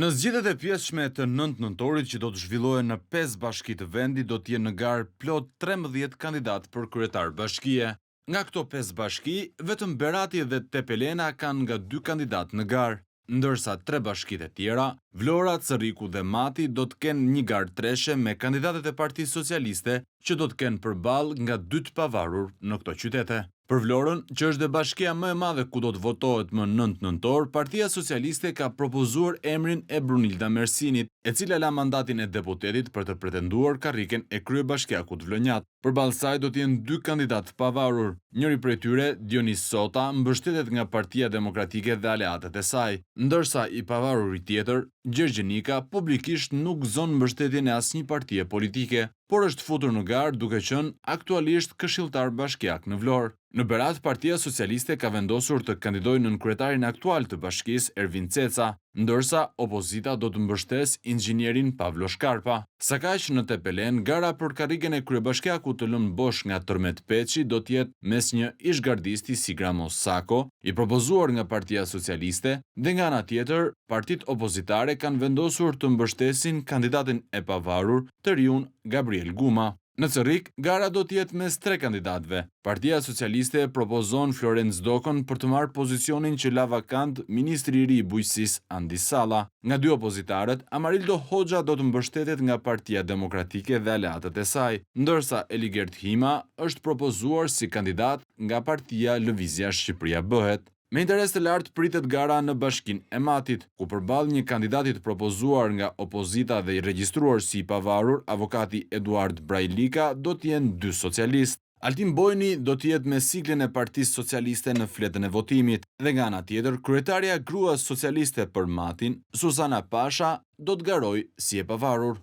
Në zgjedhjet e pjesshme të 9 nëntorit që do të zhvillohen në 5 bashki të vendit do të jenë në garë plot 13 kandidatë për kryetar bashkie. Nga këto 5 bashki, vetëm Berati dhe Tepelena kanë nga 2 kandidatë në garë, ndërsa 3 bashkitë e tjera, Vlora, Cërriku dhe Mati do të kenë një garë treshe me kandidatët e Partisë Socialiste që do të kenë përballë nga 2 të pavarur në këto qytete. Për Vlorën, që është dhe bashkia më e madhe ku do të votohet më 9 nëntor, Partia Socialiste ka propozuar emrin e Brunilda Mersinit, e cila la mandatin e deputetit për të pretenduar karriken e kryebashkiakut vlonjat. Përballë saj do të jenë dy kandidatë të pavarur. Njëri prej tyre, Dionis Sota, mbështetet nga Partia Demokratike dhe aleatët e saj, ndërsa i pavaruri tjetër, Gjergj Nika, publikisht nuk gëzon mbështetjen e asnjë partie politike, por është futur në garë duke qenë aktualisht këshilltar bashkiak në Vlorë. Në Berat, Partia Socialiste ka vendosur të kandidojë nënkryetarin aktual të bashkisë, Ervin Ceca, ndërsa opozita do të mbështesë inxhinierin Pavlo Shkarpa. Sakaq në Tepelenë, gara për karrigen e kryebashkiakut të lënë bosh nga Tërmet Peçi do të jetë mes një ish-gardisti si Gramos Sako, i propozuar nga Partia Socialiste, dhe nga ana tjetër, partitë opozitare kanë vendosur të mbështesin kandidatin e pavarur, të riun Gabriel Guma. Në Cërrik, gara do të jetë mes tre kandidatëve. Partia Socialiste propozon Florenc Dokën për të marrë pozicionin që la vakant ministri i ri i Bujqësisë Andi Salla. Nga dy opozitarët, Amarildo Hoxha do të mbështetet nga Partia Demokratike dhe aleatët e saj, ndërsa Eligert Hima është propozuar si kandidat nga partia Lëvizja Shqipëria Bëhet. Me interes të lartë pritet gara në bashkinë e Matit, ku përballë një kandidati të propozuar nga opozita dhe i regjistruar si i pavarur, avokati Eduard Brajlika, do të jenë dy socialistë. Altin Bojni do të jetë me siglën e Partisë Socialiste në fletën e votimit dhe nga ana tjetër, kryetarja e gruas socialiste për Matin, Suzana Pasha, do të garojë si e pavarur.